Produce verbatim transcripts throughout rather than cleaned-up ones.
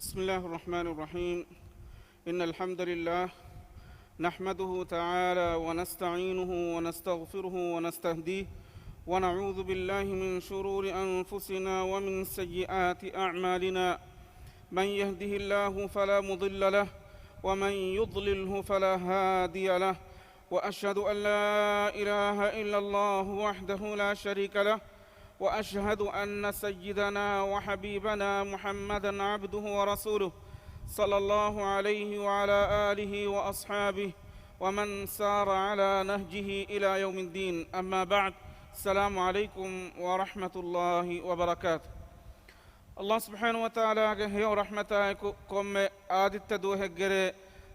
بسم الله الرحمن الرحيم. إن الحمد لله نحمده تعالى ونستعينه ونستغفره ونستهديه، ونعوذ بالله من شرور أنفسنا ومن سيئات أعمالنا. من يهده الله فلا مضل له، ومن يضلله فلا هادي له. وأشهد أن لا إله إلا الله وحده لا شريك له، وأشهد أن سيدنا وحبيبنا محمدا عبده ورسوله، صلى الله عليه وعلى آله وأصحابه ومن سار على نهجه إلى يوم الدين. أما بعد، السلام عليكم ورحمة الله وبركاته. ﷲ ސުބްޙާނަހޫ ވަތަޢާލާގެ ހެޔޮ ރަޙްމަތާއެކު، ކޮންމެ އާދިއްތަ ދުވަހެއްގެރޭ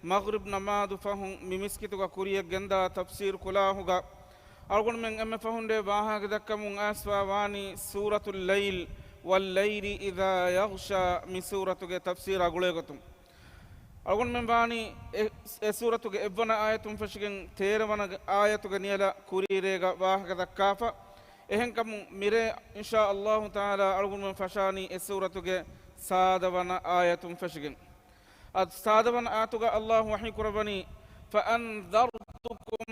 މަޣްރިބް ނަމާދު ފަހުން މި މިސްކިތުގަ ކުރިޔަށް ގެންދާ ތަފްސީރު ކުލާހުގަ، އަޅުގަނޑުމެން އެންމެ ފަހުން ވާހަކަ ދައްކަމުން އައިސްފަ ވާނީ ސޫރަތުލް ލައިލް، وَاللَّيْلِ إِذَا يَغْشَى، މި ސޫރަތުގެ ތަފްސީރާ ގުޅޭގޮތުން. އަޅުގަނޑުމެން ވާނީ އެ، އެ ސޫރަތުގެ އެއްވަނަ އާޔަތުން ފެށިގެން ތޭރަވަނަ އާޔަތުގެ ނިޔަލަށް ކުރީރޭގަ ވާހަކަ ދައްކާފަ. އެހެންކަމުން މިރޭ އިންޝާ ﷲ ތަޢާލާ އަޅުގަނޑުމެން ފަށާނީ އެ ސޫރަތުގެ ސާދަވަނަ އާޔަތުން ފެށިގެން. އަދި ސާދަވަނަ އާޔަތުގަ ﷲ ވަޙީ ކުރައްވަނީ، فَأَنذَرْتُكُمْ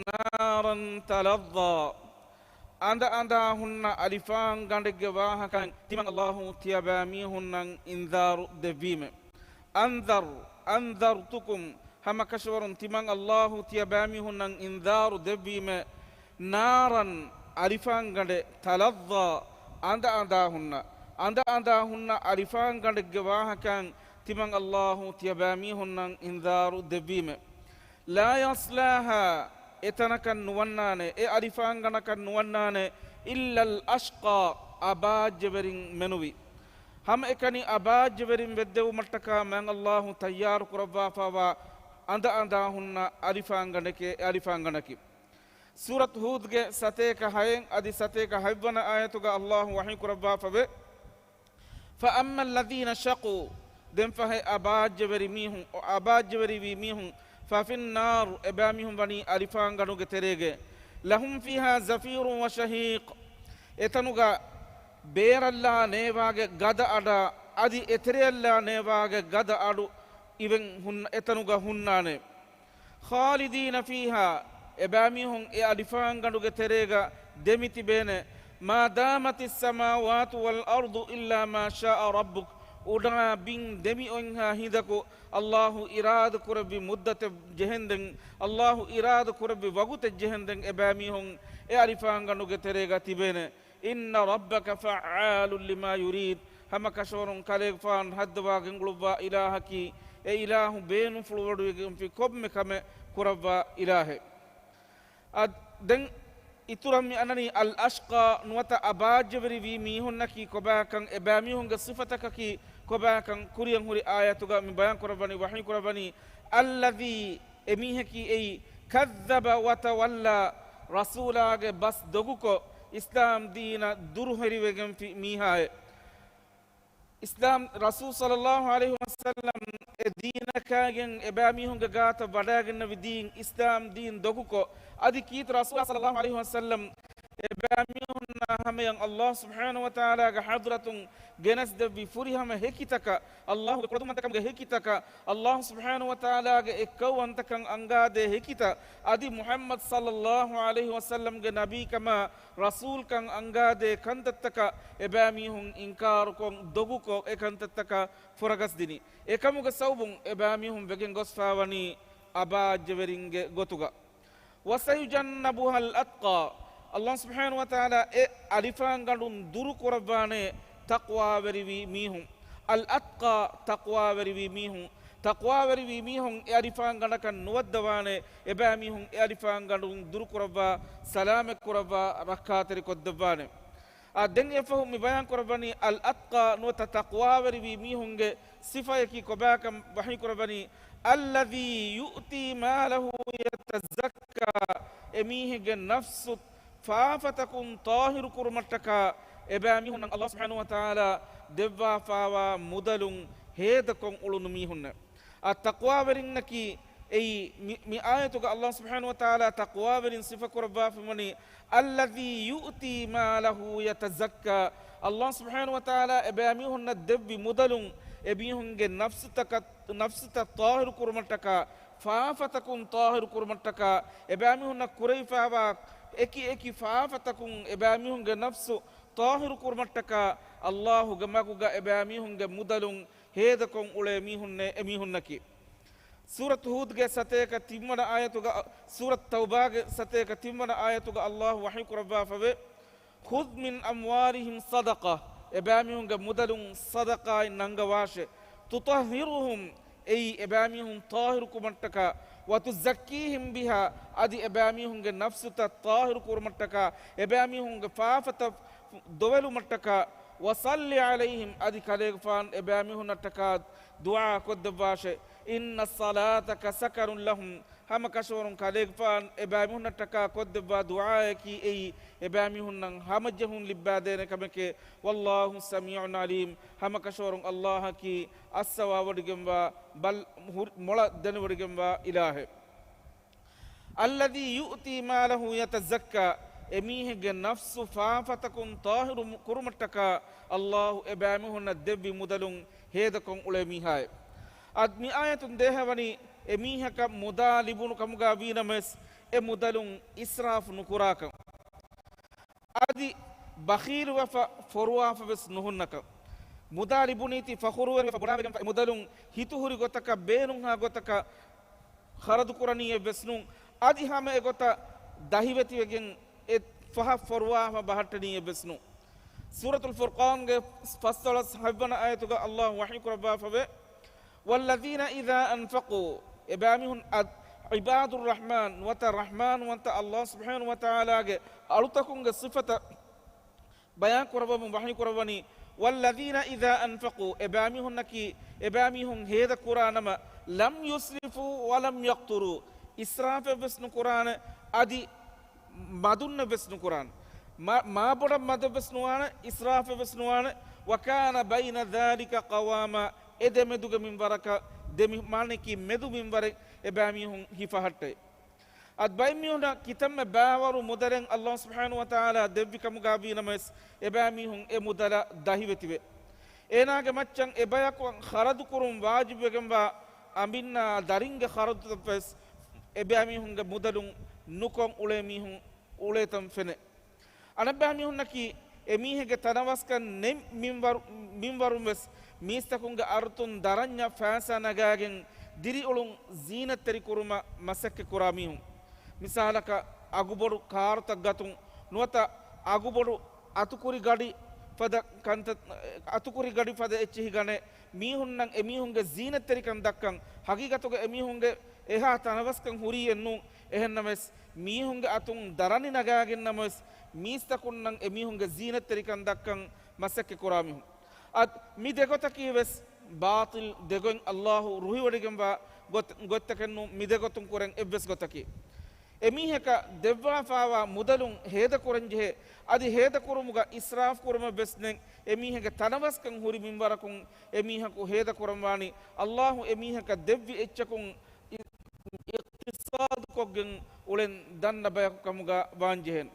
نَارًا تَلَظَّى. އަނދަ އަނދާ ހުންނަ އަލިފާންގަނޑެއްގެ ވާހަކައިން ތިމަން ﷲ ތިޔަބައިމީހުންނަށް އިންޒާރު ދެއްވީމެ. أَنذَرْ، أَنذَرْتُكُمْ، ހަމަކަށަވަރުން ތިމަން ﷲ ތިޔަބައިމީހުންނަށް އިންޒާރު ދެއްވީމެ. نَارًا، އަލިފާންގަނޑެއް، تَلَظَّى، އަނދަ އަނދާ ހުންނަ، އަނދަ އަނދާ ހުންނަ އަލިފާންގަނޑެއްގެ ވާހަކައިން ތިމަން ﷲ ތިޔަބައިމީހުންނަށް އިންޒާރު ދެއްވީމެ. لَا يَصْلَاهَا، އެތަނަކަށް ނުވަންނާނެ، އެ އަލިފާންގަނޑަކަށް ނުވަންނާނެ، إِلَّا الْأَشْقَى، އަބާއްޖެވެރިން މެނުވި. ހަމައެކަނި އަބާއްޖެވެރިން ވެއްދެވުމަށްޓަކާ މާތް ﷲ ތައްޔާރު ކުރައްވާފައިވާ އަނދަ އަނދާ ހުންނަ އަލިފާންގަނޑެކޭ، އެ އަލިފާންގަނޑަކީ. ސޫރަތު ހޫދުގެ ސަތޭކަ ހައެއް އަދި ސަތޭކަ ހަތްވަނަ އާޔަތުގަ ﷲ ވަޙީ ކުރައްވާފަވޭ، فَأَمَّا الَّذِينَ شَقُوا، ދެން ފަހެ އަބާއްޖެވެރި މީހުން، އަބާއްޖެވެރިވީ މީހުން، فَفِي النَّارِ، އެބައިމީހުން ވަނީ އަލިފާންގަނޑުގެ ތެރޭގަ، لَهُمْ فِيهَا زَفِيرٌ وَشَهِيقٌ، އެތަނުގަ ބޭރަށްލާ ނޭވާގެ ގަދަ އަޑާ، އަދި އެތެރެއަށްލާ ނޭވާގެ ގަދަ އަޑު އިވެން ހުން، އެތަނުގަ ހުންނާނެ. خَالِدِينَ فِيهَا، އެބައިމީހުން އެ އަލިފާންގަނޑުގެ ތެރޭގަ ދެމިތިބޭނެ. مَا دَامَتِ السَّمَاوَاتُ وَالْأَرْضُ إِلَّا مَا شَاءَ رَبُّكَ، އުޑާ ބިން ދެމި އޮތްހާ ހިނދަކު ﷲ އިރާދަކުރެއްވި މުއްދަތެއް ޖެހެންދެން، ﷲ އިރާދަކުރެއްވި ވަގުތެއް ޖެހެންދެން އެބައިމީހުން އެ އަލިފާންގަނޑުގެ ތެރޭގަ ތިބޭނެ. إِنَّ رَبَّكَ فَعَّالٌ لِمَا يُرِيدُ، ހަމަކަށަވަރުން ކަލޭގެފާނު ހައްދަވާ ގެންގުޅުއްވާ އިލާހަކީ، އެ އިލާހު ބޭނުންފުޅުވަޑުވެގެންފި ކޮންމެ ކަމެއް ކުރައްވާ އިލާހެއް. އަދި ދެން އިތުރަށް މި އަންނަނީ الْأَشْقَى ނުވަތަ އަބާއްޖަވެރިވީ މީހުންނަކީ ކޮބާކަން، އެބައިމީހުންގެ ސިފަތަކަކީ ކޮބާކަން. ކުރިއަށް ހުރި އާޔަތުގަ މި ބަޔާން ކުރައްވަނީ، ވަޙީ ކުރައްވަނީ، الَّذِي، އެމީހަކީ އެއީ، كَذَّبَ وَتَوَلَّى، ރަސޫލާގެ ބަސް ދޮގުކޮށް، އިސްލާމް ދީނަށް ދުރުހެލިވެގެންފި މީހާއެއް. އިސްލާމް، ރަސޫލު ޞައްލައްލާހު ޢަލައިހި ވަސައްލަމް އެ ދީނަކާގެން އެބައިމީހުންގެ ގާތަށް ވަޑައިގެންނެވި ދީން، އިސްލާމް ދީން ދޮގުކޮށް، އަދި ކީރިތި ރަސޫލާ ޞައްލައްލާހު ޢަލައިހި ވަސައްލަމް އެބައިމީހުންނާ ހަމަޔަށް ﷲ ސުބްޙާނަހޫ ވަތަޢާލާގެ ޙަޟްރަތުން ގެނެސްދެއްވި ފުރިހަމަ ހެކިތަކަށް، ﷲގެ ކުޅަދުންވަންތަކަމުގެ ހެކިތަކަށް، ﷲ ސުބްޙާނަހޫ ވަތަޢާލާގެ އެއްކައުވަންތަކަން އަންގާދޭ ހެކިތައް، އަދި މުޙައްމަދު ޞައްލައްލާހު ޢަލައިހި ވަސައްލަމްގެ ނަބީކަމާ ރަސޫލްކަން އަންގާދޭ ކަންތައްތަކަށް އެބައިމީހުން އިންކާރުކޮށް، ދޮގުކޮށް، އެ ކަންތައްތަކަށް ފުރަގަސްދިނީ. އެކަމުގެ ސަބަބުން އެބައިމީހުން ވެގެން ގޮސްފައިވަނީ އަބާއްޖަވެރިންގެ ގޮތުގަ. وَسَيُجَنَّبُهَا الْأَتْقَى. ﷲ ސުބްޙާނަހޫ ވަތަޢާލާ އެ އަލިފާންގަނޑުން ދުރުކުރައްވާނެ ތަޤްވާވެރިވި މީހުން. الْأَتْقَى، ތަޤްވާވެރިވި މީހުން. ތަޤްވާވެރިވި މީހުން އެ އަލިފާންގަނޑަކަށް ނުވައްދަވާނެ، އެބައިމީހުން އެ އަލިފާންގަނޑުން ދުރުކުރައްވާ، ސަލާމަތްކުރައްވާ، ރައްކާތެރިކޮށްދެއްވާނެ. އާ، ދެން އެއަށްފަހު މި ބަޔާން ކުރައްވަނީ، الْأَتْقَى ނުވަތަ ތަޤްވާވެރިވި މީހުންގެ ސިފަޔަކީ ކޮބާކަން ވަޙީ ކުރައްވަނީ، الَّذِي يُؤْتِي مَالَهُ يَتَزَكَّى، އެމީހެއްގެ ނަފްސު ފާފަތަކުން ޠާހިރު ކުރުމަށްޓަކާ އެބައިމީހުންނަށް ﷲ ސުބްޙާނަހޫ ވަތަޢާލާ ދެއްވާފައިވާ މުދަލުން ހޭދަކޮށް އުޅުނު މީހުންނެއް. އާ، ތަޤްވާވެރިންނަކީ އެއީ، މި، މި އާޔަތުގަ ﷲ ސުބްޙާނަހޫ ވަތަޢާލާ ތަޤްވާވެރިން ސިފަކުރައްވާފައިވަނީ، الَّذِي يُؤْتِي مَالَهُ يَتَزَكَّى. ﷲ ސުބްޙާނަހޫ ވަތަޢާލާ އެބައިމީހުންނަށް ދެއްވި މުދަލުން އެމީހުންގެ ނަފްސުތަކަށް، ނަފްސުތައް ޠާހިރު ކުރުމަށްޓަކާ، ފާފަތަކުން ޠާހިރު ކުރުމަށްޓަކާ، އެބައިމީހުންނަށް ކުރެވިފައިވާ އެކި އެކި ފާފަތަކުން އެބައިމީހުންގެ ނަފްސު ޠާހިރު ކުރުމަށްޓަކާ، ﷲ ގެ މަގުގަ އެބައިމީހުންގެ މުދަލުން ހޭދަކޮށް އުޅޭ މީހުންނޭ އެމީހުންނަކީ. ސޫރަތު ހޫދުގެ ސަތޭކަ ތިންވަނަ އާޔަތުގަ، ސޫރަތު ތައުބާގެ ސަތޭކަ ތިންވަނަ އާޔަތުގަ ﷲ ވަޙީ ކުރައްވާފަވޭ، "خذ من أموالهم صدقة"، އެބައިމީހުންގެ މުދަލުން ޞަދަޤާއެއް ނަންގަވާށޭ، "تطهرهم"، އެއީ އެބައިމީހުން ޠާހިރު ކުމަށްޓަކާ، "وتزكيهم بها"، އަދި އެބައިމީހުންގެ ނަފްސުތައް ޠާހިރު ކުރުމަށްޓަކާ، އެބައިމީހުންގެ ފާފަތައް ދޮވެލުމަށްޓަކާ، "وصل عليهم"، އަދި ކަލޭގެފާން އެބައިމީހުންނަށްޓަކާ ދުޢާ ކޮށްދެއްވާށޭ، "إن صلاتك سكن لهم"، ހަމަކަށަވަރުން ކަލޭގެފާން އެބައިމީހުންނަށްޓަކާ ކޮށްދެއްވާ ދުޢާއަކީ އެއީ އެބައިމީހުންނަށް ހަމަޖެހުން ލިއްބާދޭނެ ކަމެކޭ. "والله سميع عليم"، ހަމަކަށަވަރުން ﷲއަކީ އައްސަވާވޮޑިގެންވާ، ބަލް ހުރި، މޮޅަށް ދެނެވޮޑިގެންވާ އިލާހެއް. "الذي يؤتي ماله يتزكى"، އެމީހެއްގެ ނަފްސު ފާފަތަކުން ޠާހިރު ކުރުމަށްޓަކާ ﷲ އެބައިމީހުންނަށް ދެއްވި މުދަލުން ހޭދަކޮށް އުޅޭ މީހާއެއް. އަދި މި އާޔަތުން ދޭހަވަނީ އެމީހަކަށް މުދާ ލިބުނު ކަމުގަ ވީނަމަވެސް، އެ މުދަލުން އިސްރާފު ނުކުރާކަން. އަދި ބަޚީލުވެފަ ފޮރުވާފަވެސް ނުހުންނަކަން. މުދާ ލިބުނީތީ ފަޚުރުވެރިވެފަ ބޮޑާވެގެންފަ އެ މުދަލުން ހިތުހުރި ގޮތަކަށް ބޭނުންހާ ގޮތަކަށް ޚަރަދުކުރަނީއެއްވެސް ނޫން. އަދި ހަމަ އެގޮތަށް ދަހިވެތިވެގެން އެ ފަހަށް ފޮރުވާފަ ބަހައްޓަނީއެއްވެސް ނޫން. ސޫރަތުލް ފުރްޤާންގެ ފަސްދޮޅަސް ހަތްވަނަ އާޔަތުގަ ﷲ ވަޙީ ކުރައްވާފަވޭ، "والذين إذا أنفقوا"، އެބައިމީހުން އަދް، ޢިބާދުއްރަޙްމާން ނުވަތަ ރަޙްމާންވަންތަ ﷲ ސުބްޙާނަހޫ ވަތަޢާލާގެ އަޅުތަކުންގެ ސިފަތައް ބަޔާން ކުރައްވަމުން ވަޙީ ކުރައްވަނީ، "والذين إذا أنفقوا"، އެބައިމީހުންނަކީ، އެބައިމީހުން ހޭދަ ކުރާ ނަމަ، "لم يسرفوا ولم يقتروا"، އިސްރާފެއްވެސް ނުކުރާނެ، އަދި މަދުންނެއްވެސް ނުކުރާނެ. މާ، މާބޮޑަށް މަދެއްވެސް ނުވާނެ، އިސްރާފެއްވެސް ނުވާނެ. "وكان بين ذلك قواما"، އެ ދެމެދުގެ މިންވަރަކަށް، ދެ މި، މާނައަކީ މެދު މިންވަރެއް އެބައިމީހުން ހިފަހައްޓައި. އަދި ބައެއް މީހުނަށް ކިތަންމެ ބައިވަރު މުދަލެއް ﷲ ސުބްޙާނަހޫ ވަތަޢާލާ ދެއްވި ކަމުގަ ވީނަމަވެސް، އެބައިމީހުން އެ މުދަލަށް ދަހިވެތިވޭ. އޭނާގެ މައްޗަށް އެ ބަޔަކު ޚަރަދު ކުރުން ވާޖިބުވެގެންވާ އަނބިންނާ ދަރިންގެ ޚަރަދުތައްވެސް އެބައިމީހުންގެ މުދަލުން ނުކޮށް އުޅޭ މީހުން އުޅޭތަން ފެނޭ. އަނެއްބައިމީހުންނަކީ އެމީހެއްގެ ތަނަވަސްކަން ނެތް މިންވަރު، މިންވަރުންވެސް މީސްތަކުންގެ އަރުތުން ދަރަންޏަށް ފައިސާ ނަގާގެން ދިރިއުޅުން ޒީނަތްތެރި ކުރުމަށް މަސައްކަތް ކުރާ މީހުން. މިސާލަކަށް، އަގުބޮޑު ކާރުތައް ގަތުން ނުވަތަ އަގުބޮޑު އަތުކުރި ގަޑި ފަދަ ކަންތައް، އަތުކުރި ގަޑި ފަދަ އެއްޗެހި ގަނެ، މީހުންނަށް އެމީހުންގެ ޒީނަތްތެރިކަން ދައްކަން. ހަގީގަތުގަ އެމީހުންގެ އެހާ ތަނަވަސްކަން ހުރީއެއްނޫން. އެހެންނަމަވެސް، މީހުންގެ އަތުން ދަރަނި ނަގާގެންނަމަވެސް، މީސްތަކުންނަށް އެމީހުންގެ ޒީނަތްތެރިކަން ދައްކަން މަސައްކަތް ކުރާ މީހުން. އަދި މި ދެގޮތަކީ ވެސް ބާޠިލް ދެގޮތް، ﷲ ރުހިވޮޑިގެންވާ ގޮތް، ގޮތްތަކެއްނޫން މި ދެގޮތުން ކުރަން އެއްވެސް ގޮތަކީ. އެމީހަކަށް ދެއްވާފާވާ މުދަލުން ހޭދަކުރަންޖެހޭ، އަދި ހޭދަކުރުމުގަ އިސްރާފް ކުރުމެއްވެސް ނެތް. އެމީހެއްގެ ތަނަވަސްކަން ހުރި މިންވަރަކުން އެމީހަކު ހޭދަކުރަންވާނީ، ﷲ އެމީހަކަށް ދެއްވި އެއްޗަކުން އި، އިޤްތިޞާދުކޮށްގެން އުޅެން ދަންނަ ބަޔަކު ކަމުގަ ވާންޖެހޭނެ.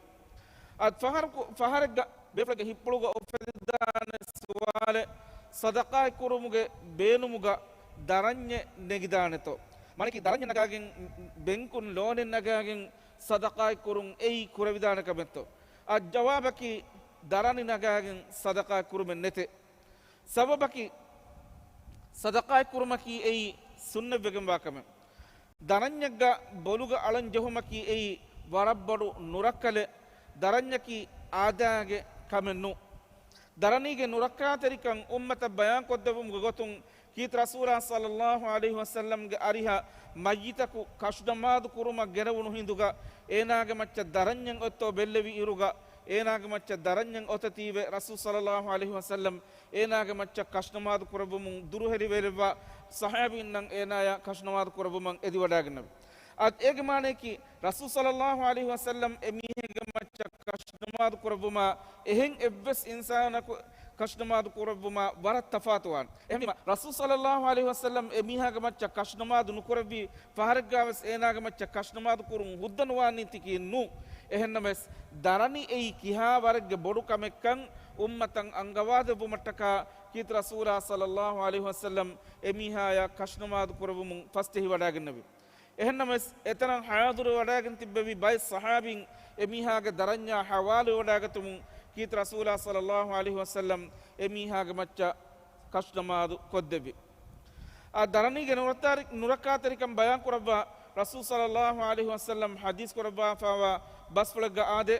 އަދި ފަހަރަކު، ފަހަރެއްގަ ބޭފުޅެއްގެ ހިތްޕުޅުގަ އުފެދިދާނެ ސުވާލެއް، ޞަދަޤާތްކުރުމުގެ ބޭނުމުގަ ދަރަންޏެއް ނެގިދާނެތޯ؟ މާނައަކީ ދަރަންޏެއް ނަގާގެން ބެންކުން ލޯނެއް ނަގާގެން ޞަދަޤާތްކުރުން އެއީ ކުރެވިދާނެ ކަމެއްތޯ؟ އަދި ޖަވާބަކީ ދަރަނި ނަގާގެން ޞަދަޤާތްކުރުމެއް ނެތޭ. ސަބަބަކީ، ޞަދަޤާތްކުރުމަކީ އެއީ ސުންނަތްވެގެންވާ ކަމެއް. ދަރަންޏެއްގަ ބޮލުގަ އަޅަން ޖެހުމަކީ އެއީ ވަރަށް ބޮޑު ނުރައްކަލެއް. ދަރަންޏަކީ އާދައިގެ ކަމެއް ނޫން. ދަރަނީގެ ނުރައްކާތެރިކަން އުއްމަތަށް ބަޔާންކޮށްދެއްވުމުގެ ގޮތުން ކީރިތި ރަސޫލާ ޞައްލައްލާހު ޢަލައިހި ވަސައްލަމްގެ އަރިހަށް މައްޔިތަކު ކަށުނަމާދު ކުރުމަށް ގެނެވުނު ހިނދުގަ، އޭނާގެ މައްޗަށް ދަރަންޏެއް އޮތްތޯ ބެއްލެވި އިރުގަ، އޭނާގެ މައްޗަށް ދަރަންޏެއް އޮތަތީވެ ރަސޫލު ޞައްލައްލާހު ޢަލައިހި ވަސައްލަމް އޭނާގެ މައްޗަށް ކަށުނަމާދު ކުރެއްވުމުން ދުރުހެލިވެލެއްވާ ޞަޙާބީންނަށް އޭނާޔާ ކަށުނަމާދު ކުރެއްވުމަށް އެދިވަޑައިގެންނެވި. އަދި އޭގެ މާނަޔަކީ، ރަސޫލު ޞައްލައްލާހު ޢަލައިހި ވަސައްލަމް އެމީހެއްގެ މައްޗަށް ކަށުނަމާދު ކުރެއްވުމާ، އެހެން އެއްވެސް އިންސާނަކު ކަށުނަމާދު ކުރެއްވުމާ ވަރަށް ތަފާތުވާނެ. އެހެންވީމަ، ރަސޫލު ޞައްލައްލާހު ޢަލައިހި ވަސައްލަމް އެމީހާގެ މައްޗަށް ކަށުނަމާދު ނުކުރެއްވި ފަހަރެއްގާވެސް އޭނާގެ މައްޗަށް ކަށުނަމާދު ކުރުން ހުއްދަ ނުވާނީތީކީ ނޫން. އެހެންނަމަވެސް، ދަރަނި އެއީ ކިހާ ވަރެއްގެ ބޮޑު ކަމެއްކަން އުއްމަތަށް އަންގަވާދެއްވުމަށްޓަކާ ކީރިތި ރަސޫލާ ޞައްލައްލާހު ޢަލައިހި ވަސައްލަމް އެމީހާޔަށް ކަށުނަމާދު ކުރެއްވުމުން ފަސްޖެހިވަޑައިގެންނެވި. އެހެންނަމަވެސް، އެތަނަށް ޙާޟިރުވެވަޑައިގެން ތިއްބެވި ބައެއް ޞަޙާބީން އެމީހާގެ ދަރަންޏާ ޙަވާލުވެވަޑައިގަތުމުން ކީރިތި ރަސޫލާ ޞައްލައްލާހު ޢަލައިހި ވަސައްލަމް އެމީހާގެ މައްޗަށް ކަށުނަމާދު ކޮށްދެއްވި. އާ ދަރަނީގެ ނުރައްކާތެރި-، ނުރައްކާތެރިކަން ބަޔާން ކުރައްވާ ރަސޫލު ޞައްލައްލާހު ޢަލައިހި ވަސައްލަމް ޙަދީޘް ކުރައްވާފައިވާ ބަސްފުޅެއްގަ އާދޭ،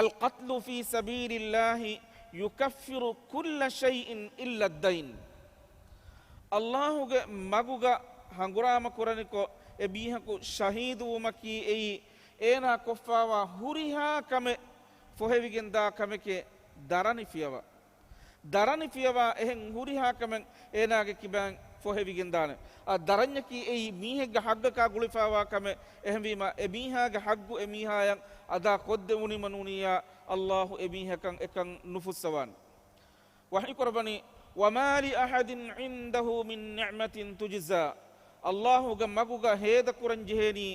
القتل في سبيل الله يكفر كل شيء إلا الدين. ﷲ ގެ މަގުގަ ހަނގުރާމަ ކުރަނިކޮށް، އެ މީހަކު ޝަހީދުވުމަކީ އެއީ، އޭނާ ކޮށްފައިވާ ހުރިހާ ކަމެއް ފޮހެވިގެންދާ ކަމެކޭ ދަރަނި ފިޔަވާ. ދަރަނި ފިޔަވާ އެހެން ހުރިހާ ކަމެއް އޭނާގެ ކިބައިން ފޮހެވިގެންދާނެ. އާ ދަރަންޏަކީ އެއީ މީހެއްގެ ޙައްޤަކާ ގުޅިފައިވާ ކަމެއް. އެހެންވީމަ، އެ މީހާގެ ޙައްޤު އެ މީހާޔަށް އަދާ ކޮށްދެވުނީމަ ނޫނިއްޔާ، ﷲ އެ މީހަކަށް އެކަން ނުފުއްސަވާނެ. ވަޙީ ކުރައްވަނީ، وما لأحد عنده من نعمة تجزى. ﷲ ގެ މަގުގަ ހޭދަކުރަން ޖެހޭނީ،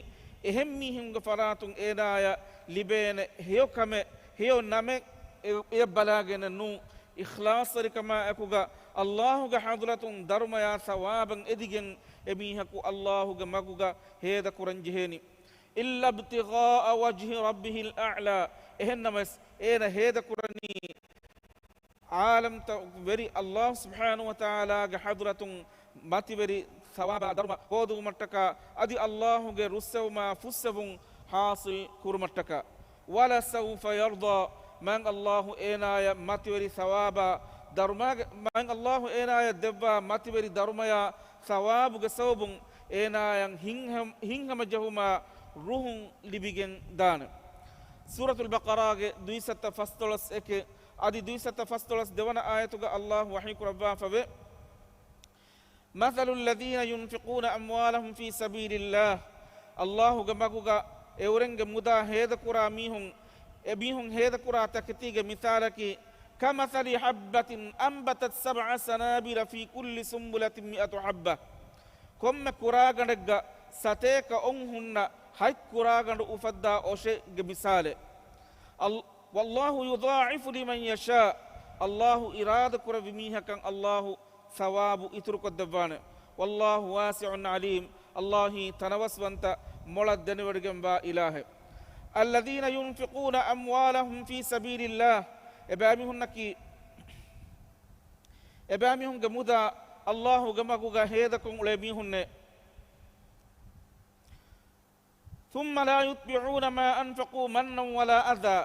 އެހެން މީހުންގެ ފަރާތުން އޭނާޔަށް ލިބޭނެ ހެޔޮ ކަމެއް، ހެޔޮ ނަމެއް އެ-، އެޔަށް ބަލާގެނެއް ނޫން. އިޚްލާޞްތެރިކަމާ އެކުގަ ﷲ ގެ ޙަޟްރަތުން ދަރުމަޔާ ޘަވާބަށް އެދިގެން އެ މީހަކު ﷲ ގެ މަގުގަ ހޭދަކުރަން ޖެހޭނީ. إلا ابتغاء وجه ربه الأعلى. އެހެންނަމަވެސް، އޭނަ ހޭދަކުރަނީ ޢާލަމްތައް ވެރި ﷲ ސުބްޙާނަހޫ ވަތަޢާލާގެ ޙަޟްރަތުން މަތިވެރި ޘަވާބާ ދަރުމަ ހޯދުވުމަށްޓަކާ، އަދި ﷲ ގެ ރުއްސެވުމާ ފުއްސެވުން ޙާޞިލް ކުރުމަށްޓަކާ. ولسوف يرضى. މާތް ﷲ އޭނާޔަށް މަތިވެރި ޘަވާބާ ދަރުމާގެ، މާތް ﷲ އޭނާޔަށް ދެއްވާ މަތިވެރި ދަރުމަޔާ ޘަވާބުގެ ސަބަބުން އޭނާޔަށް ހިތްހަ-، ހިތްހަމަޖެހުމާ ރުހުން ލިބިގެން ދާނެ. ސޫރަތުލް ބަޤަރާގެ ދުއިސައްތަ ފަސްދޮޅަސް އެކެއް އަދި ދުއިސައްތަ ފަސްދޮޅަސް ދެވަނަ އާޔަތުގަ ﷲ ވަޙީ ކުރައްވާފަވޭ، مثل الذين ينفقون أموالهم في سبيل الله. ﷲ ގެ މަގުގަ އެއުރެންގެ މުދާ ހޭދަކުރާ މީހުން، އެ މީހުން ހޭދަކުރާ ތަކެތީގެ މިސާލަކީ، كمثل حبة أنبتت سبع سنابل في كل سنبلة مئة حبة. ކޮންމެ ކުރާގަނޑެއްގަ ސަތޭކަ އޮން ހުންނަ ހަތް ކުރާގަނޑު އުފައްދާ އޮށެއްގެ މިސާލެއް. އަލް-، والله يضاعف لمن يشاء. ﷲ އިރާދަކުރެއްވި މީހަކަށް ﷲ ޘަވާބު އިތުރުކޮށްދެއްވާނެ. والله واسع عليم. ﷲ ތަނަވަސްވަންތަ، މޮޅަށް ދެނެވޮޑިގެންވާ އިލާހެއް. الذين ينفقون أموالهم في سبيل الله. އެބައިމީހުންނަކީ، އެބައިމީހުންގެ މުދާ ﷲ ގެ މަގުގަ ހޭދަކޮށް އުޅޭ މީހުންނޭ. ثم لا يتبعون ما أنفقوا منا ولا أذى.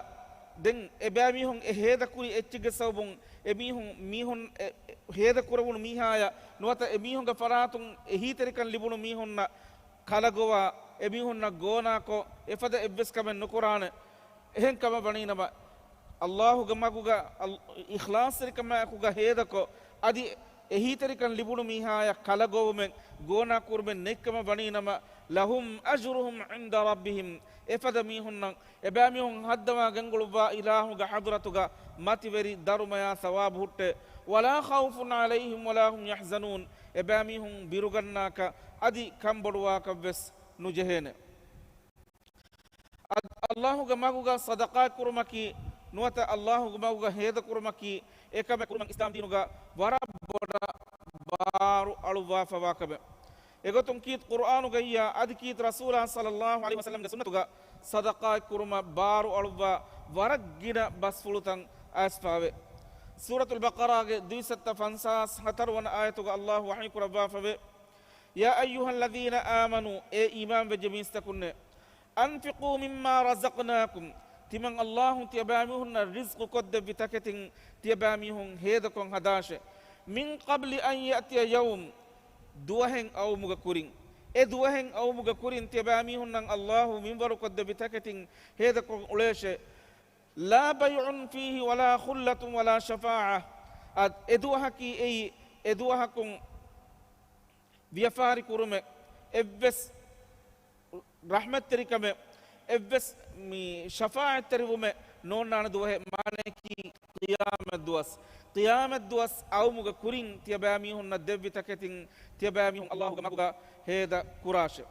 ދެން އެބައިމީހުން އެ ހޭދަކުރި އެއްޗެއްގެ ސަބަބުން އެމީހުން، މީހުން އެ، އެ، ހޭދަކުރެވުނު މީހާޔަށް ނުވަތަ އެމީހުންގެ ފަރާތުން އެހީތެރިކަން ލިބުނު މީހުންނަށް ކަލަގޮވާ، އެމީހުންނަށް ގޯނާކޮށް، އެފަދަ އެއްވެސް ކަމެއް ނުކުރާނެ. އެހެން ކަމަށް ވަނީނަމަ، ﷲ ގެ މަގުގަ އަލް-، އިޚްލާޞްތެރިކަމާއެކުގަ ހޭދަކޮށް، އަދި އެހީތެރިކަން ލިބުނު މީހާޔަށް ކަލަގޮވުމެއް، ގޯނާކުރުމެއް ނެތްކަމަށް ވަނީނަމަ، لهم أجرهم عند ربهم. އެފަދަ މީހުންނަށް އެބައިމީހުން ހައްދަވާ ގެންގުޅުއްވާ އިލާހުގެ ޙަޟްރަތުގަ މަތިވެރި ދަރުމަޔާ ޘަވާބު ހުއްޓޭ. ولا خوف عليهم ولا هم يحزنون. އެބައިމީހުން ބިރުގަންނާކަށް އަދި ކަންބޮޑުވާކަށްވެސް ނުޖެހޭނެ. އަދި ﷲ ގެ މަގުގަ ޞަދަޤާތް ކުރުމަކީ، ނުވަތަ ﷲ ގެ މަގުގަ ހޭދަކުރުމަކީ، އެކަމެއް ކުރުމަށް އިސްލާމް ދީނުގަ ވަރަށް ބޮޑަށް ބާރު އަޅުއްވާފަވާ ކަމެއް. އެގޮތުން ކީރިތި ޤުރްއާނުގައްޔާ އަދި ކީރިތި ރަސޫލާ ޞައްލައްލާހު ޢަލައިހި ވަސައްލަމްގެ ސުންނަތުގަ ޞަދަޤާތް ކުރުމަށް ބާރު އަޅުއްވާ ވަރަށް ގިނަ ބަސްފުޅުތައް އައިސްފައިވޭ. ސޫރަތުލް ބަޤަރާގެ ދުއިސައްތަ ފަންސާސް ހަތަރު ވަނަ އާޔަތުގަ ﷲ ވަޙީ ކުރައްވާފަވޭ، يا أيها الذين آمنوا، އޭ އީމާންވެއްޖެ މީސްތަކުންނޭ، أنفقوا مما رزقناكم، ތިމަން ﷲ ތިޔަބައިމީހުންނަށް ރިޒްޤު ކޮށްދެއްވި ތަކެތިން ތިޔަބައިމީހުން ހޭދަކޮށް ހަދާށޭ. من قبل أن يأتي يوم، ދުވަހެއް އައުމުގެ ކުރިން، އެ ދުވަހެއް އައުމުގެ ކުރިން ތިޔަބައިމީހުންނަށް ﷲ މިންވަރު ކޮށްދެއްވި ތަކެތިން ހޭދަކޮށް އުޅޭށޭ. لا بيع فيه ولا خلة ولا شفاعة. އަދި އެ ދުވަހަކީ އެއީ، އެ ދުވަހަކުން ވިޔަފާރި ކުރުމެއް، އެއްވެސް ރަޙްމަތްތެރިކަމެއް، އެއްވެސް މި ޝަފާޢަތްތެރިވުމެއް ނޯންނާނެ ދުވަހެއް، މާނަޔަކީ ޤިޔާމަތް ދުވަސް. ޤިޔާމަތް ދުވަސް އައުމުގެ ކުރިން ތިޔަބައިމީހުންނަށް ދެއްވި ތަކެތިން ތިޔަބައިމީހުން ﷲ ގެ މަގުގަ ހޭދަ ކުރާށެ.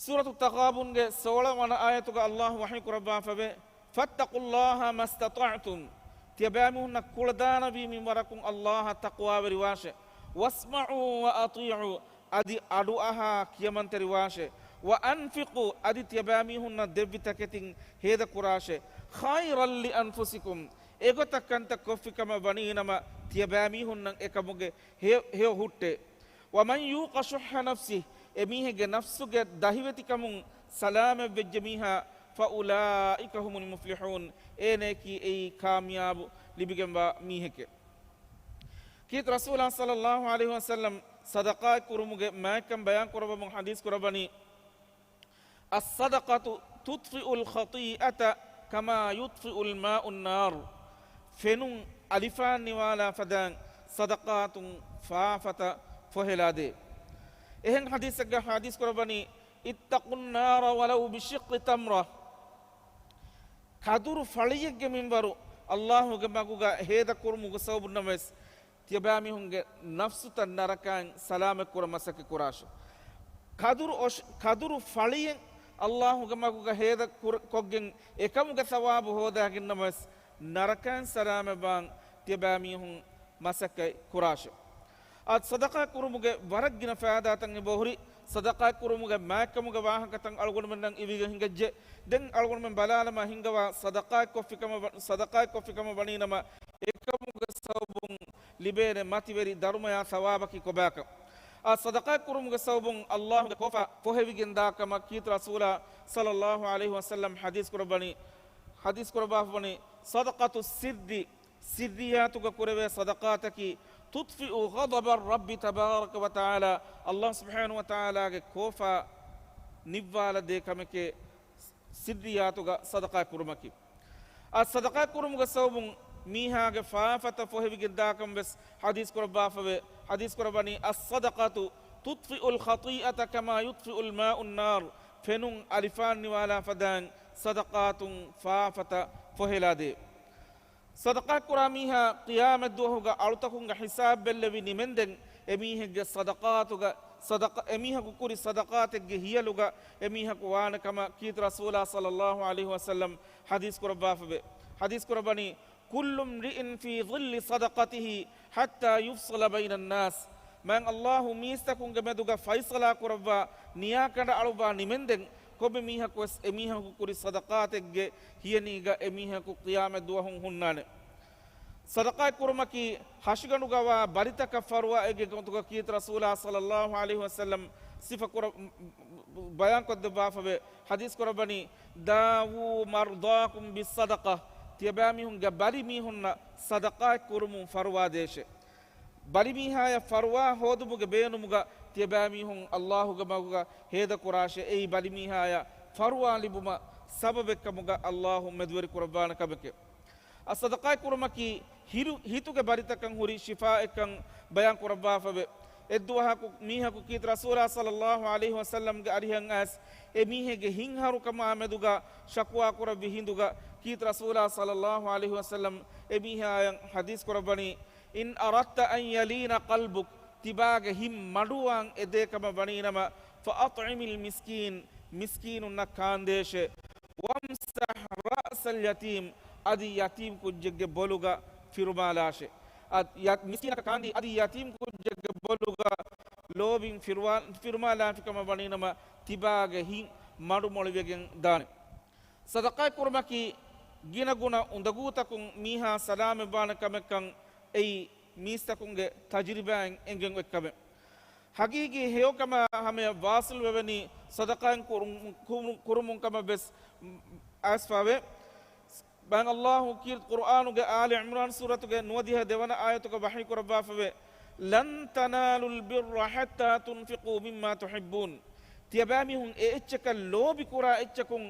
ސޫރަތު ތަޣާބުންގެ ސޯޅަ ވަނަ އާޔަތުގަ ﷲ ވަޙީ ކުރައްވާފަވޭ، فاتقوا الله ما استطعتم. ތިޔަބައިމީހުންނަށް ކުޅަދާނަވީމިން ވަރަކުން އައްލާހަށް ތަޤްވާވެރިވާށޭ. وَاسْمَعُوا وَأَطِيعُوا، އަދި އަޑުއަހާ ކިޔަމަންތެރިވާށޭ. وَأَنْفِقُوا، އަދި ތިޔަބައިމީހުންނަށް ދެއްވި ތަކެތިން ހޭދަކުރާށޭ. خَيْرًا لِأَنْفُسِكُمْ، އެގޮތަށް ކަންތައް ކޮށްފި ކަމަށް ވަނީނަމަ، ތިޔަބައިމީހުންނަށް އެކަމުގެ ހެޔޮ، ހެޔޮ ހުއްޓޭ. وَمَنْ يُوقَ شُحَّ نَفْسِهِ، އެމީހެއްގެ ނަފްސުގެ ދަހިވެތިކަމުން ސަލާމަތްވެއްޖެ މީހާ، فَأُولَٰئِكَ هُمُ الْمُفْلِحُونَ، އޭނައަކީ އެއީ ކާމިޔާބު ލިބިގެންވާ މީހެކޭ. ކީރިތި ރަސޫލާ ޞައްލައްލާހު ޢަލައިހި ވަސައްލަމް ޞަދަޤާތް ކުރުމުގެ މާތްކަން ބަޔާން ކުރައްވަމުން ޙަދީޘް ކުރައްވަނީ، الصدقة تطفئ الخطيئة كما يطفئ الماء النار. ފެނުން އަލިފާން ނިވާލާ ފަދައިން ޞަދަޤާތުން ފާފަތައް ފޮހެލާދޭ. އެހެން ޙަދީޘެއްގަ ޙަދީޘް ކުރައްވަނީ، اتَّقُوا النَّارَ وَلَوْ بِشِقِّ تَمْرَةٍ. ކަދުރު ފަޅިއެއްގެ މިންވަރު އައްލާހުގެ މަގުގަ ހޭދަ ކުރުމުގެ ސަބަބުންނަމަވެސް، ތިޔަބައިމީހުންގެ ނަފްސުތައް ނަރަކައިން ސަލާމަތްކުރަން މަސައްކަތް ކުރާށެ. ކަދުރު އޮށް-، ކަދުރު ފަޅިއެއް އައްލާހުގެ މަގުގަ ހޭދަ ކުރ-، ކޮށްގެން އެކަމުގެ ސަވާބު ހޯދާގެންނަމަވެސް، ނަރަކައިން ސަލާމަތްވާން ތިޔަބައިމީހުން މަސައްކަތް ކުރާށެ. އަދި ޞަދަޤާ ކުރުމުގެ ވަރަށް ގިނަ ފައިދާތައް އެބަހުރި. ޞަދަޤާތް ކުރުމުގެ މާތްކަމުގެ ވާހަކަތައް އަޅުގަނޑުމެންނަށް އިވިގެން ހިނގައްޖެ. ދެން އަޅުގަނޑުމެން ބަލާލަމާ ހިނގަވާ ޞަދަޤާތް ކޮށްފި ކަމަށް ވަ-، ޞަދަޤާތް ކޮށްފި ކަމަށް ވަނީނަމަ، އެކަމުގެ ސަބަބުން ލިބޭނެ މަތިވެރި ދަރުމަޔާ ސަވާބަކީ ކޮބާކަން. އަދި ޞަދަޤާތް ކުރުމުގެ ސަބަބުން އައްލާހުގެ ކޯފާ ފޮހެވިގެންދާ ކަމަށް ކީރިތި ރަސޫލާ ޞައްލައްލާހު ޢަލައިހި ވަސައްލަމް ޙަދީޘް ކުރައްވަނީ، ޙަދީޘް ކުރައްވާފަވަނީ، صدقة السر، ސިއްރިއްޔާތުގަ ކުރެވޭ ޞަދަޤާތަކީ، تطفئ غضب الرب تبارك وتعالى، އައްލާހު ސުބްޙާނަހު ވަތަޢާލާގެ ކޯފާ ނިއްވާލަދޭ ކަމެކޭ ސިއްރިއްޔާތުގަ ޞަދަޤާތް ކުރުމަކީ. އަދި ޞަދަޤާތް ކުރުމުގެ ސަބަބުން މީހާގެ ފާފަތައް ފޮހެވިގެންދާކަން ވެސް ޙަދީޘް ކުރައްވާފަވޭ. ޙަދީޘް ކުރައްވަނީ، الصدقة تطفئ الخطيئة كما يطفئ الماء النار، ފެނުން އަލިފާން ނިވާލާ ފަދައިން ޞަދަޤާތުން ފާފަތައް ފޮހެލާދޭ. ޞަދަޤާތް ކުރާ މީހާ ޤިޔާމަތް ދުވަހުގަ އަޅުތަކުންގެ ޙިސާބް ބެއްލެވި ނިމެންދެން، އެމީހެއްގެ ޞަދަޤާތުގަ، ޞަދަޤާ، އެމީހަކު ކުރި ޞަދަޤާތެއްގެ ހިޔަލުގަ އެމީހަކު ވާނެ ކަމަށް ކީރިތި ރަސޫލާ ޞައްލައްލާހު ޢަލައިހި ވަސައްލަމް ޙަދީޘް ކުރައްވާފަވޭ. ޙަދީޘް ކުރައްވަނީ، كل امرئ في ظل صدقته حتى يفصل بين الناس. މާތް އައްލާހު މީސްތަކުންގެ މެދުގަ ފައިޞަލާ ކުރައްވާ، ނިޔާކަނޑައަޅުއްވާ ނިމެންދެން، ކޮންމެ މީހަކުވެސް އެމީހަކު ކުރި ޞަދަޤާތެއްގެ ހިޔަނީގަ އެމީހަކު ޤިޔާމަތް ދުވަހުން ހުންނާނެ. ޞަދަޤާތް ކުރުމަކީ ހަށިގަނޑުގަވާ ބަލިތަކަށް ފަރުވާއެއްގެ ގޮތުގަ ކީރިތި ރަސޫލާ ޞައްލައްލާހު ޢަލައިހި ވަސައްލަމް ސިފަ ކުރަ-، ބަޔާންކޮށްދެއްވާފަވޭ. ޙަދީޘް ކުރައްވަނީ، داووا مرضاكم بالصدقة، ތިޔަބައިމީހުންގެ ބަލި މީހުންނަށް ޞަދަޤާތް ކުރުމުން ފަރުވާ ދޭށޭ. ބަލިމީހާޔަށް ފަރުވާ ހޯދުމުގެ ބޭނުމުގަ ތިޔަބައިމީހުން އައްލާހުގެ މަގުގަ ހޭދަކުރާށޭ، އެއީ ބަލިމީހާޔަށް ފަރުވާ ލިބުމަށް ސަބަބެއްކަމުގަ އައްލާހު މެދުވެރި ކުރައްވާނެ ކަމެކޭ. އަދި ޞަދަޤާތް ކުރުމަކީ ހިރު-، ހިތުގެ ބަލިތަކަށް ހުރި ޝިފާއެއްކަން ބަޔާން ކުރައްވާފަވޭ. އެއްދުވަހަކު މީހަކު ކީރިތި ރަސޫލާ ޞައްލައްލާހު ޢަލައިހި ވަސައްލަމްގެ އަރިހަށް އައިސް، އެ މީހެއްގެ ހިތްހަރުކަމާ މެދުގަ ޝަކުވާ ކުރެއްވި ހިނދުގަ ކީރިތި ރަސޫލާ ޞައްލައްލާހު ޢަލައިހި ވަސައްލަމް އެ މީހާޔަށް ޙަދީޘް ކުރައްވަނީ، إن أردت أن يلين قلبك، ތިބާގެ ހިތް މަޑުވާން އެދޭ ކަމަށް ވަނީނަމަ، فأطعم المسكين، މިސްކީނުންނަށް ކާންދޭށޭ. وامسح رأس اليتيم، އަދި ޔަތީމް ކުއްޖެއްގެ ބޮލުގަ ފިރުމާލާށޭ. އަދި ޔަ-، މިސްކީނަކަށް ކާންދީ އަދި ޔަތީމް ކުއްޖެއްގެ ބޮލުގަ ލޯބިން ފިރުވާ-، ފިރުމާލާފިކަމަށް ވަނީނަމަ، ތިބާގެ ހިތް މަޑުމޮޅިވެގެން ދާނެ. ޞަދަޤާތް ކުރުމަކީ ގިނަގުނަ އުނދަގޫތަކުން މީހާ ސަލާމަތްވާނެ ކަމެއްކަން އެއީ މީސްތަކުންގެ ތަޖުރިބާއިން އެނގެން އޮތް ކަމެއް. ޙަޤީޤީ ހެޔޮކަމާ ހަމަޔަށް ވާޞިލުވެވެނީ ޞަދަޤާތް ކުރު-، ކުރު-، ކުރުމުން ކަމަށް ވެސް އައިސްފަވޭ. މާތް އައްލާހު ކީރިތި ޤުރުއާނުގެ އާލި ޢިމްރާން ސޫރަތުގެ ނުވަދިހަ ދެވަނަ އާޔަތުގަ ވަޙީ ކުރައްވާފަވޭ، لن تنالوا البر حتى تنفقوا مما تحبون. ތިޔަބައިމީހުން އެ އެއްޗަކަށް ލޯބިކުރާ އެއްޗަކުން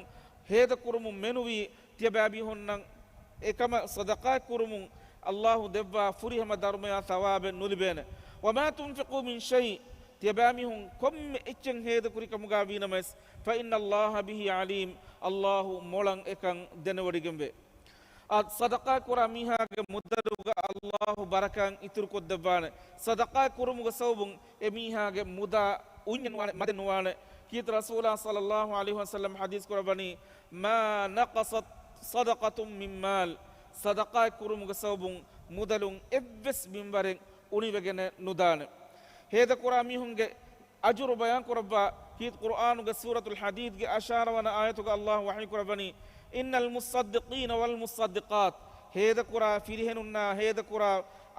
ހޭދަކުރުމުން މެނުވީ، ތިޔަބައިމީހުންނަށް އެކަމަށް ޞަދަޤާތް ކުރުމުން އައްލާހު ދެއްވާ ފުރިހަމަ ދަރުމަޔާ ޘަވާބެއް ނުލިބޭނެ. وما تنفقوا من شيء، ތިޔަބައިމީހުން ކޮންމެ އެއްޗެއް ހޭދަކުރި ކަމުގަ ވީނަމަވެސް، فإن الله به عليم، އައްލާހު މޮޅަށް އެކަން ދެނެވޮޑިގެންވޭ. އަދި ޞަދަޤާތް ކުރާ މީހާގެ މުދަލުގަ އައްލާހު ބަރަކާތް އިތުރުކޮށްދެއްވާނެ. ޞަދަޤާތް ކުރުމުގެ ސަބަބުން އެމީހާގެ މުދާ އުންޏެއް ނުވާނެ، މަދެއް ނުވާނެ. ކީރިތި ރަސޫލާ ޞައްލައްލާހު ޢަލައިހި ވަސައްލަމް ޙަދީޘް ކުރައްވަނީ، ما نقصت صدقة من مال، ޞަދަޤާތް ކުރުމުގެ ސަބަބުން މުދަލުން އެއްވެސް މިންވަރެއް އުނިވެގެނެއް ނުދާނެ. ހޭދަކުރާ މީހުންގެ އަޖުރު ބަޔާން ކުރައްވާ ކީރިތި ޤުރުއާނުގެ ސޫރަތުލް ޙަދީދްގެ އަށާރަ ވަނަ އާޔަތުގަ ﷲ ވަޙީ ކުރައްވަނީ، إن المصدقين والمصدقات، ހޭދަކުރާ ފިރިހެނުންނާ ހޭދަކުރާ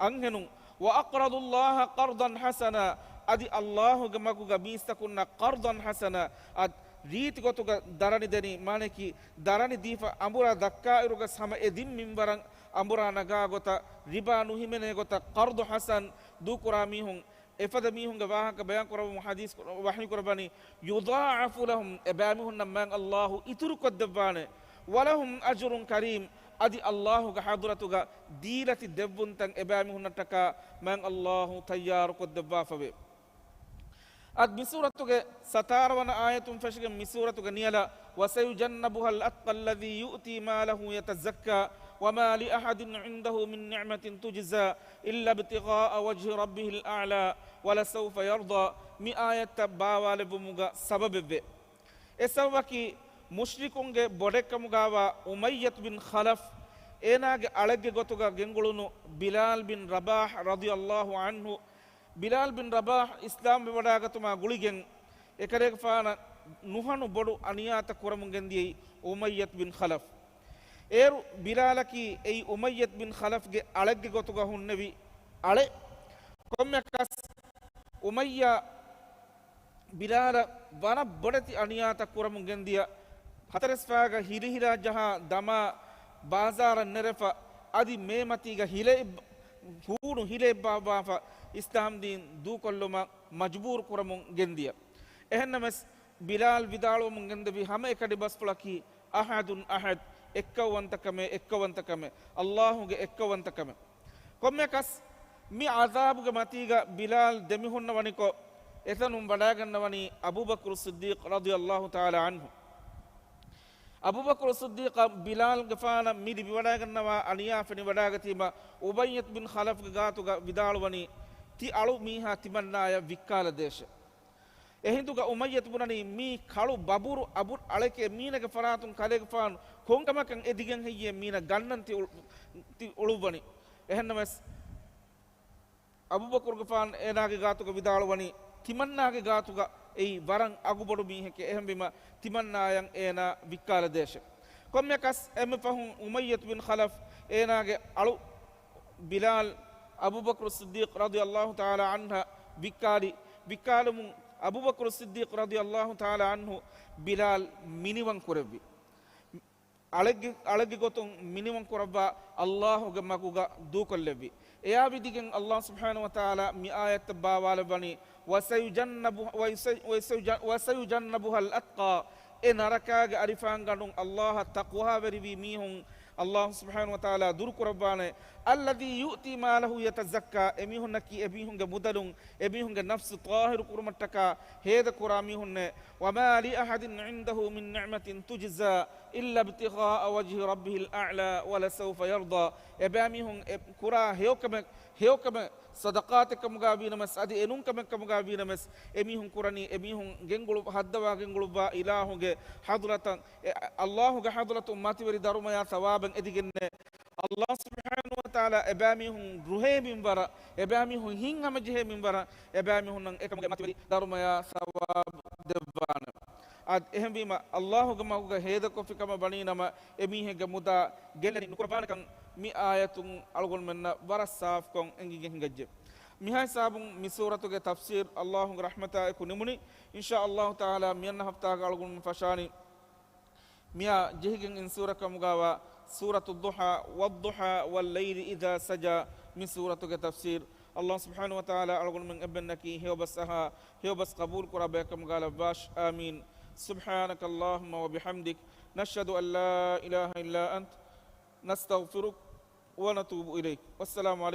އަންހެނުން، وأقرضوا الله قرضا حسنا، އަދި ﷲ ގެ މަގުގަ މީސްތަކުންނަށް قرضا حسنا، އަދި ރީތި ގޮތުގަ ދަރަނި ދެނީ، މާނައަކީ ދަރަނި ދީފަ އަނބުރާ ދައްކާއިރުގަސް ހަމަ އެ ދިން މިންވަރަށް އަނބުރާ ނަގާ ގޮތަށް، ރިބާ ނުހިމެނޭ ގޮތަށް، ޤަރްޟު ޙަސަން ދޫކުރާ މީހުން، އެފަދަ މީހުންގެ ވާހަކަ ބަޔާން ކުރައްވަމުން ޙަދީޘް ވަޙީ ކުރައްވަނީ، يضاعف لهم، އެބައިމީހުންނަށް މާތް ﷲ އިތުރުކޮށްދެއްވާނެ، ولهم أجر كريم، އަދި ﷲ ގެ ޙަޟްރަތުގަ ދީލަތި ދެއްވުންތައް އެބައިމީހުންނަށްޓަކާ މާތް ﷲ ތައްޔާރުކޮށްދެއްވާފަވޭ. އަދި މި ސޫރަތުގެ ސަތާރަ ވަނަ އާޔަތުން ފެށިގެން މި ސޫރަތުގެ ނިޔަލަށް، وسيجنبها الأتقى الذي يؤتي ماله يتزكى وما لأحد عنده من نعمة تجزى إلا ابتغاء وجه ربه الأعلى ولسوف يرضى، މި އާޔަތްތައް ބާވާލެއްވުމުގަ ސަބަބެއްވޭ. އެ ސަބަބަކީ މުޝްރިކުންގެ ބޮޑެއްކަމުގައިވާ އުމައްޔަތު ބިން ޚަލަފް، އޭނާގެ އަޅެއްގެ ގޮތުގަ ގެންގުޅުނު ބިލާލް ބިން ރަބާޙް ރަޟިޔަﷲ ޢަންހު، ބިލާލް ބިން ރަބާޙް އިސްލާމްވެވަޑާގަތުމާ ގުޅިގެން، އެކަލޭގެފާނަށް ނުހަނު ބޮޑު އަނިޔާތައް ކުރަމުން ގެންދިޔައީ އުމައްޔަތު ބިން ޚަލަފް. އޭރު ބިލާލަކީ އެއީ އުމައްޔަތު ބިން ޚަލަފްގެ އަޅެއްގެ ގޮތުގަ ހުންނެވި އަޅެއް. ކޮންމެއަކަސް އުމައްޔާ ބިލާލަށް ވަރަށް ބޮޑެތި އަނިޔާތައް ކުރަމުން ގެންދިޔަ، ހަތަރެސްފައިގަ ހިރިހިރާ ޖަހާ ދަމާ ބާޒާރަށް ނެރެފަ، އަދި މޭމަތީގަ ހިލައެއް، ހޫނު ހިލައެއް ބާއްވާފަ، އިސްލާމްދީން ދޫކޮށްލުމަށް މަޖުބޫރު ކުރަމުން ގެންދިޔަ. އެހެންނަމަސް، ބިލާލް ވިދާޅުވަމުން ގެންދެވި ހަމައެކަނި ބަސްފުޅަކީ، އަޙަދުން އަޙަދް، އެއްކައުވަންތަކަމެއް، އެއްކައުވަންތަކަމެއް، ﷲ ގެ އެއްކައުވަންތަކަމެއް. ކޮންމެއަކަސް، މި ޢަޛާބުގެ މަތީގަ ބިލާލް ދެމިހުންނަވަނިކޮށް، އެތަނުން ވަޑައިގަންނަވަނީ އަބޫބަކުރު ޞިއްދީޤް ރަޟިޔަﷲ ތަޢާލާ ޢަންހު. އަބޫބަކުރު ޞިއްދީޤަށް ބިލާލްގެފާނަށް މި ލިބިވަޑައިގަންނަވާ އަނިޔާ ފެނިވަޑައިގަތީމަ، އުބައްޔަތު ބިން ޚަލަފްގެ ގާތުގަ ވިދާޅުވަނީ، ތި އަޅު މީހާ ތިމަންނާޔަށް ވިއްކާލަދޭށޭ. އެހިނދުގަ އުމައްޔަތު ބުނަނީ، މީ ކަޅު ބަބުރު އަބުރު އަޅެކޭ، މީނަގެ ފަރާތުން ކަލޭގެފާނު ކޮންކަމަކަށް އެދިގެން ހެއްޔޭ މީނަ ގަންނަން ތި އުޅު-، ތި އުޅުއްވަނީ. އެހެންނަމަސް، އަބޫބަކުރުގެފާނު އޭނާގެ ގާތުގަ ވިދާޅުވަނީ، ތިމަންނާގެ ގާތުގަ އެއީ ވަރަށް އަގުބޮޑު މީހެކޭ، އެހެންވީމަ، ތިމަންނާޔަށް އޭނާ ވިއްކާލަދޭށޭ. ކޮންމެއަކަސް، އެންމެ ފަހުން އުމައްޔަތު ބިން ޚަލަފް އޭނާގެ އަޅު ބިލާލް، އަބޫބަކުރު ޞިއްދީޤް ރަޟިޔަﷲ ތަޢާލާ ޢަންހަށް ވިއްކާލި، ވިއްކާލުމުން އަބޫބަކުރު ޞިއްދީޤް ރަޟިޔަﷲ ތަޢާލާ ޢަންހު ބިލާލް މިނިވަން ކުރެއްވި. އަޅެއްގެ، އަޅެއްގެ ގޮތުން މިނިވަން ކުރައްވާ ﷲ ގެ މަގުގަ ދޫކޮށްލެއްވި. އެއާ ވިދިގެން ﷲ ސުބްޙާނަހޫ ވަތަޢާލާ މި އާޔަތްތައް ބާވާލައްވަނީ، وسيجنب-، وسي-، وسيج-، وسيجنبها الأتقى، އެ ނަރަކާގެ އަރިފާންގަނޑުން ﷲ އަށް ތަޤްވާވެރިވި މީހުން ﷲ ސުބްޙާނަހޫ ވަތަޢާލާ ދުރުކުރައްވާނެ. الذي يؤتي ماله يتزكى، އެމީހުންނަކީ އެމީހުންގެ މުދަލުން އެމީހުންގެ ނަފްސު ޠާހިރު ކުރުމަށްޓަކާ ހޭދަކުރާ މީހުންނޭ. وما لأحد عنده من نعمة تجزى إلا ابتغاء وجه ربه الأعلى ولسوف يرضى. އެބައިމީހުން އެ ކުރާ ހެޔޮކަމެއް، ހެޔޮކަމެއް ޞަދަޤާތެއް ކަމުގަ ވީނަމަސް، އަދި އެނޫން ކަމެއް ކަމުގަ ވީނަމަސް، އެމީހުން ކުރަނީ، އެމީހުން ގެންގުޅު، ހައްދަވާ ގެންގުޅުއްވާ އިލާހުގެ ޙަޟްރަތަށް، އެ، ﷲ ގެ ޙަޟްރަތުން މަތިވެރި ދަރުމަޔާ ޘަވާބެއް އެދިގެންނޭ. ﷲ ސުބްޙާނަހޫ ވަތަޢާލާ އެބައިމީހުން ރުހޭ މިންވަރަށް، އެބައިމީހުން ހިތްހަމަޖެހޭ މިންވަރަށް، އެބައިމީހުންނަށް އެކަމުގެ މަތިވެރި ދަރުމަޔާ ޘަވާބު ދެއްވާނެ. އާދެ، އެހެންވީމަ، ﷲ ގެ މަގުގަ ހޭދަކޮށްފި ކަމަށް ވަނީ ނަމަ، އެމީހެއްގެ މުދާ ގެއްލެނި ނުކުރައްވާނެކަން މި އާޔަތުން އަޅުގަނޑުމެންނަށް ވަރަށް ސާފުކޮށް އެނގިގެން ހިނގައްޖެ. މިހާ ހިސާބުން މި ސޫރަތުގެ ތަފްސީރު ﷲ ގެ ރަޙްމަތާ އެކު ނިމުނީ. އިންޝާ ﷲ ތަޢާލާ މިއަންނަ ހަފްތާގަ އަޅުގަނޑުމެން ފަށާނީ މިއާ ޖެހިގެން އިން ސޫރަ ކަމުގައިވާ ސޫރަތު އައްޟުޙާ، وَالضُّحَىٰ وَاللَّيْلِ إِذَا سَجَىٰ، މި ސޫރަތުގެ ތަފްސީރު. ﷲ ސުބްޙާނަހޫ ވަތަޢާލާ އަޅުގަނޑުމެން އެއްބައްނަކީ ހެޔޮބަސް އަހާ، ހެޔޮބަސް ޤަބޫލު ކުރާ ބަޔަކަށް ކަމުގައި ލައްވާށި. آمين. سبحانك اللهم وبحمدك، نشهد أن لا إله إلا أنت، نستغفرك ونتوب إليك. والسلام عليكم.